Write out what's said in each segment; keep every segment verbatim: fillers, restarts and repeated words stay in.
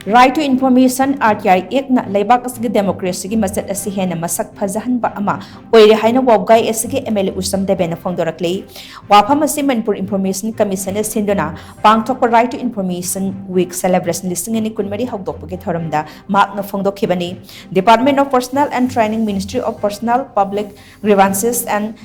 Right to Information, R T I Act ꯅ ꯂꯩꯕꯥꯛ ꯑꯁꯤꯒꯤ democracy ꯒꯤ ꯃꯆꯠ ꯑꯁꯤ ꯍꯦꯟꯅ ꯃꯁꯛ ꯐꯖꯍꯟꯕ ꯑꯃ ꯑꯣꯏꯔꯦ ꯍꯥꯏꯅ ꯋꯥꯕꯒꯥꯏ ꯑꯁꯤꯒꯤ M L A ꯎꯁꯝ ꯗꯦꯕꯦꯟꯅ ꯐꯣꯡꯗꯣꯔꯛꯂꯤ꯫ ꯋꯥꯐꯝ ꯑꯁꯤ ꯃꯅꯤꯄꯨꯔ Information Commission ꯅ ꯁꯤꯟꯗꯨꯅ ꯄꯥꯡꯊꯣꯛꯄ Right to Information Week celebration ꯂꯤꯁꯤꯡ ꯑꯅꯤ ꯀꯨꯟꯃꯔꯤ ꯍꯧꯗꯣꯛꯄꯒꯤ ꯊꯧꯔꯝꯗ ꯃꯍꯥꯛꯅ ꯐꯣꯡꯗꯣꯛꯈꯤꯕꯅꯤ꯫ Department of Personnel and Training, Ministry of Personnel, Public Grievances and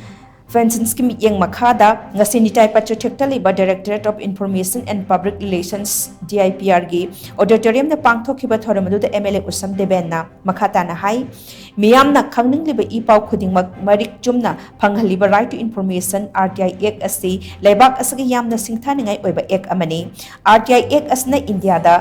Pensions ꯀꯤ ꯃꯤꯠꯌꯦꯡ ꯃꯈꯥꯗ ꯉꯁꯤ ꯅꯤꯇꯥꯏ ꯄꯥꯆꯥ ꯊꯦꯛꯇ ꯂꯩꯕ Directorate of Information and Public Relations, D I P R ꯒꯤ auditorium ꯗ ꯄꯥꯡꯊꯣꯛꯈꯤꯕ ꯊꯧꯔꯝ ꯑꯗꯨꯗ M L A ꯎꯁꯝ ꯗꯦꯕꯦꯟꯅ ꯃꯈꯥ ꯇꯥꯅ ꯍꯥꯏ, ꯃꯤꯌꯥꯝꯅ ꯈꯪꯅꯤꯡꯂꯤꯕ ꯏ ꯄꯥꯎ ꯈꯨꯗꯤꯡꯃꯛ ꯃꯔꯤꯛ ꯆꯨꯝꯅ ꯐꯪꯍꯜꯂꯤꯕ Right to Information, R T I Act ꯑꯁꯤ ꯂꯩꯕꯥꯛ ꯑꯁꯤꯒꯤ ꯌꯥꯝꯅ ꯁꯤꯡꯊꯥꯅꯤꯡꯉꯥꯏ ꯑꯣꯏꯕ Act ꯑꯃꯅꯤ꯫ R T I Act ꯑꯁꯤꯅ ꯏꯟꯗꯤꯌꯥꯗ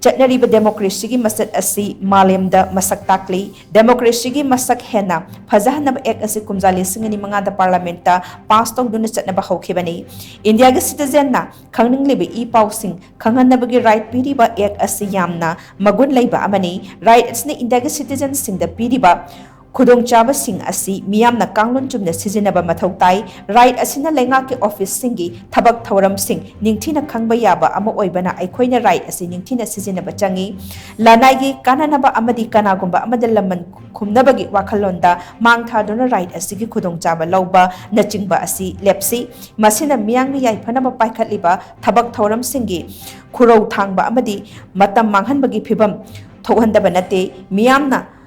ꯆꯠꯅꯔꯤꯕ democracy ꯒꯤ ꯃꯆꯠ ꯑꯁꯤ ꯃꯥꯂꯦꯝꯗ ꯃꯁꯛ ꯇꯥꯛꯂꯤ꯫ Democracy ꯒꯤ ꯃꯁꯛ ꯍꯦꯟꯅ ꯐꯖꯍꯟꯅꯕ Act ꯑꯁꯤ ꯀꯨꯝꯖꯥ ꯂꯤꯁꯤꯡ ꯑꯅꯤ ꯃꯉꯥꯗ Parliament ꯇ pass ꯇꯧꯗꯨꯅ ꯆꯠꯅꯕ ꯍꯧꯈꯤꯕꯅꯤ꯫ ꯏꯟꯗꯤꯌꯥꯒꯤ citizen ꯅ ꯈꯪꯅꯤꯡꯂꯤꯕ ꯏ ꯄꯥꯎꯁꯤꯡ ꯈꯪꯍꯟꯅꯕꯒꯤ right ꯄꯤꯔꯤꯕ Act ꯑꯁꯤ ꯌꯥꯝꯅ ꯃꯒꯨꯟ ꯂꯩꯕ ꯑꯃꯅꯤ꯫ Right ꯑꯁꯤꯅ ꯏꯟꯗꯤꯌꯥꯒꯤ citizen ꯁꯤꯡꯗ ꯄꯤꯔꯤꯕ ꯈꯨꯗꯣꯡꯆꯥꯕꯁꯤꯡ ꯑꯁꯤ ꯃꯤꯌꯥꯝꯅ ꯀꯥꯡꯂꯣꯟ ꯆꯨꯝꯅ ꯁꯤꯖꯤꯟꯅꯕ ꯃꯊꯧ ꯇꯥꯏ꯫ Right ꯑꯁꯤꯅ ꯂꯩꯉꯥꯛꯀꯤ office ꯁꯤꯡꯒꯤ ꯊꯕꯛ ꯊꯧꯔꯝꯁꯤꯡ ꯅꯤꯡꯊꯤꯅ ꯈꯪꯕ ꯌꯥꯕ ꯑꯃ ꯑꯣꯏꯕꯅ ꯑꯩꯈꯣꯏꯅ right ꯑꯁꯤ ꯅꯤꯡꯊꯤꯅ ꯁꯤꯖꯤꯟꯅꯕ ꯆꯪꯏ꯫ ꯂꯅꯥꯏꯒꯤ ꯀꯥꯟꯅꯅꯕ ꯑꯃꯗꯤ ꯀꯅꯥꯒꯨꯝꯕ ꯑꯃꯗ ꯂꯃꯟ ꯈꯨꯝꯅꯕꯒꯤ ꯋꯥꯈꯜꯂꯣꯟꯗ ꯃꯥꯡ ꯊꯥꯗꯨꯅ right ꯑꯁꯤꯒꯤ ꯈꯨꯗꯣꯡꯆꯥꯕ ꯂꯧꯕꯅꯆꯤꯡꯕ ꯑꯁꯤ ꯂꯦꯞꯁꯤ꯫ ꯃꯁꯤꯅ ꯃꯤꯌꯥꯝꯒꯤ ꯌꯥꯏꯐꯅꯕ ꯄꯥꯏꯈꯠꯂꯤꯕ ꯊꯕꯛ ꯊꯧꯔꯝꯁꯤꯡꯒꯤ ꯈꯨꯔꯧ ꯊꯥꯡꯕ ꯑꯃꯗꯤ ꯃꯇꯝ ꯃꯥꯡꯍꯟꯕꯒꯤ ꯐꯤꯚꯝ ꯊꯣꯛꯍꯟꯗꯕ ꯅꯠꯇꯦ꯫ ꯃꯤꯌꯥꯝꯅ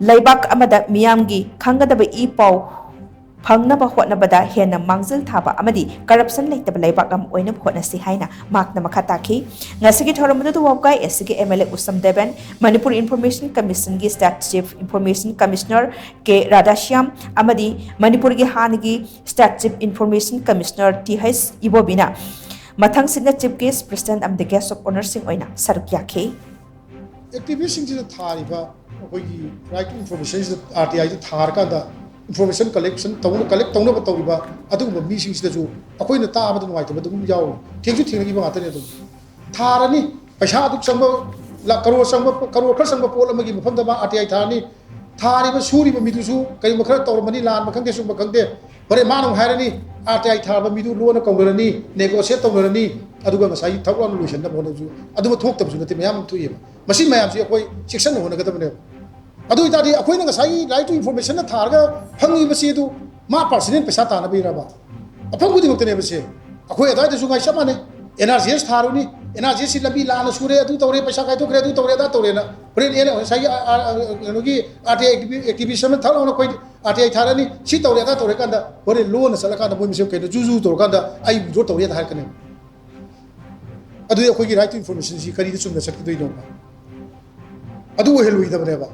ꯂꯩꯕꯥꯛ ꯑꯃꯗ ꯃꯤꯌꯥꯝꯒꯤ ꯈꯪꯒꯗꯕ ꯏ ꯄꯥꯎ ꯐꯪꯅꯕ ꯍꯣꯠꯅꯕꯗ ꯍꯦꯟꯅ ꯃꯥꯡꯖꯤꯜ ꯊꯥꯕ ꯑꯃꯗꯤ corruption ꯂꯩꯇꯕ ꯂꯩꯕꯥꯛ ꯑꯃ ꯑꯣꯏꯅꯕ ꯍꯣꯠꯅꯁꯤ ꯍꯥꯏꯅ ꯃꯍꯥꯛꯅ ꯃꯈꯥ ꯇꯥꯈꯤ꯫ ꯉꯁꯤꯒꯤ ꯊꯧꯔꯝ ꯑꯗꯨꯗ ꯋꯥꯕꯒꯥꯏ ꯑꯦꯁꯤꯒꯤ M L A Usham Deben, Manipur Information Commission ꯒꯤ State Chief Information Commissioner ꯀꯦ ꯔꯥꯙꯥꯁ꯭ꯌꯥꯝ ꯑꯃꯗꯤ ꯃꯅꯤꯄꯨꯔꯒꯤ ꯍꯥꯟꯅꯒꯤ State Chief Information Commissioner T H ꯏꯕꯣꯕꯤꯅ ꯃꯊꯪꯁꯤꯠꯅ Chief Guest, President ꯑꯃꯗꯤ Guest of Honour ꯁꯤꯡ ꯑꯣꯏꯅ ꯁꯔꯨꯛ ꯌꯥꯈꯤ꯫ Activist ꯁꯤꯡꯁꯤꯅ ꯊꯥꯔꯤꯕ ꯑꯩꯈꯣꯏꯒꯤ Right to Information ꯁꯤꯗ R T I the ꯊꯥꯔꯀꯥꯟꯗ information collection ꯇꯧꯅ collect ꯇꯧꯅꯕ ꯇꯧꯔꯤꯕ ꯑꯗꯨꯒꯨꯝꯕ ꯃꯤꯁꯤꯡꯁꯤꯗꯁꯨ ꯑꯩꯈꯣꯏꯅ ꯇꯥꯕꯗ ꯅꯨꯡꯉꯥꯏꯇꯕ ꯑꯗꯨꯝ ꯌꯥꯎꯔꯤ꯫ ꯊꯦꯡꯁꯨ ꯊꯦꯡꯅꯈꯤꯕ ꯉꯥꯛꯇꯅꯤ꯫ ꯑꯗꯨꯝ ꯊꯥꯔꯅꯤ, ꯄꯩꯁꯥ ꯑꯗꯨꯛ ꯆꯪꯕ, ꯂꯥꯛ ꯀꯔꯣꯔ ꯆꯪꯕ, ꯀꯔꯣꯔ ꯈꯔ ꯆꯪꯕ ꯄꯣꯠ ꯑꯃꯒꯤ ꯃꯐꯝꯗ ꯃꯥ R T I ꯊꯥꯔꯅꯤ꯫ ꯊꯥꯔꯤꯕ ꯁꯨꯔꯤꯕ ꯃꯤꯗꯨꯁꯨ ꯀꯔꯤꯒꯨꯝꯕ ꯈꯔ ꯇꯧꯔꯝꯃꯅꯤ, ꯂꯥꯟꯕ ꯈꯪꯗꯦ, ꯆꯨꯝꯕ ꯈꯪꯗꯦ꯫ ꯍꯣꯔꯦꯟ ꯃꯥꯅ ꯑꯃꯨꯛ ꯍꯥꯏꯔꯅꯤ, R T I ꯊꯥꯕ ꯃꯤꯗꯨ ꯂꯣꯟꯅ ꯀꯧꯅꯔꯅꯤ, negotiate ꯇꯧꯅꯔꯅꯤ, ꯑꯗꯨꯒ ꯉꯁꯥꯏꯒꯤ ꯊꯛ ꯂꯥꯎꯅ ꯂꯣꯏꯁꯤꯟꯅꯕ ꯍꯣꯠꯅꯕꯁꯨ ꯑꯗꯨꯃ ꯊꯣꯛꯇꯕꯁꯨ ꯅꯠꯇꯦ, ꯃꯌꯥꯝ ꯑꯃ ꯊꯣꯛꯏꯕ꯫ ꯃꯁꯤ ꯃꯌꯥꯝꯁꯤ ꯑꯩꯈꯣꯏ ꯆꯦꯛꯁꯤꯟꯅ ꯍꯣꯠꯅꯒꯗꯕꯅꯦꯕ꯫ ꯑꯗꯨ ꯑꯣꯏꯇꯥꯔꯗꯤ ꯑꯩꯈꯣꯏꯅ ꯉꯁꯥꯏꯒꯤ right to informationꯅ ꯊꯥꯔꯒ ꯐꯪꯉꯤꯕꯁꯤ ꯑꯗꯨ ꯃꯥ personal ꯄꯩꯁꯥ ꯇꯥꯅꯕꯩꯔꯕ? ꯑꯐꯪ ꯈꯨꯗꯤꯡꯃꯛꯇꯅꯦꯕ ꯁꯦ꯫ ꯑꯩꯈꯣꯏ ꯑꯗꯨꯋꯥꯏꯗꯁꯨ ꯉꯥꯏ ꯆꯞ ꯃꯥꯟꯅꯩ꯫ NREGS ꯊꯥꯔꯨꯅꯤ, NREGSꯁꯤ ꯂꯝꯕꯤ ꯂꯥꯟꯅ ꯁꯨꯔꯦ, ꯑꯗꯨ ꯇꯧꯔꯦ, ꯄꯩꯁꯥ ꯀꯥꯏꯊꯣꯛꯈ꯭ꯔꯦ, ꯑꯗꯨ ꯇꯧꯔꯦ, ꯑꯗꯥ ꯇꯧꯔꯦꯅ꯫ ꯍꯣꯔꯦꯟ ꯑꯦ ꯉꯁꯥꯏꯒꯤ, ꯑ, ꯑ, ꯑ, ꯀꯩꯅꯣꯒꯤ RTI activi-, activist ꯑꯃ ꯊꯛ ꯂꯥꯎꯅ ꯑꯩꯈꯣꯏ RTI ꯊꯥꯔꯅꯤ, ꯁꯤ ꯇꯧꯔꯦ, ꯑꯗꯥ ꯇꯧꯔꯦ ꯀꯥꯟꯗ ꯍꯣꯔꯦꯟ ꯂꯣꯟꯅ ꯆꯠꯂꯀꯥꯟꯗ ꯃꯣꯏ ꯃꯁꯦꯜ ꯀꯩꯅꯣ ꯖꯨ ꯖꯨ ꯇꯧꯔꯀꯥꯟꯗ ꯑꯩ withdraw ꯇꯧꯔꯦ ꯍꯥꯏꯔꯛꯀꯅꯦꯕ꯫ ꯑꯗꯨꯗꯤ ꯑꯩꯈꯣꯏꯒꯤ right to informationꯁꯤ ꯀꯔꯤꯗ ꯆꯨꯝꯅ ꯆꯠꯀꯗꯣꯏꯅꯣꯕ? ꯑꯗꯨ ꯑꯣꯏꯍꯜꯂꯣꯏꯗꯕꯅꯦꯕ꯫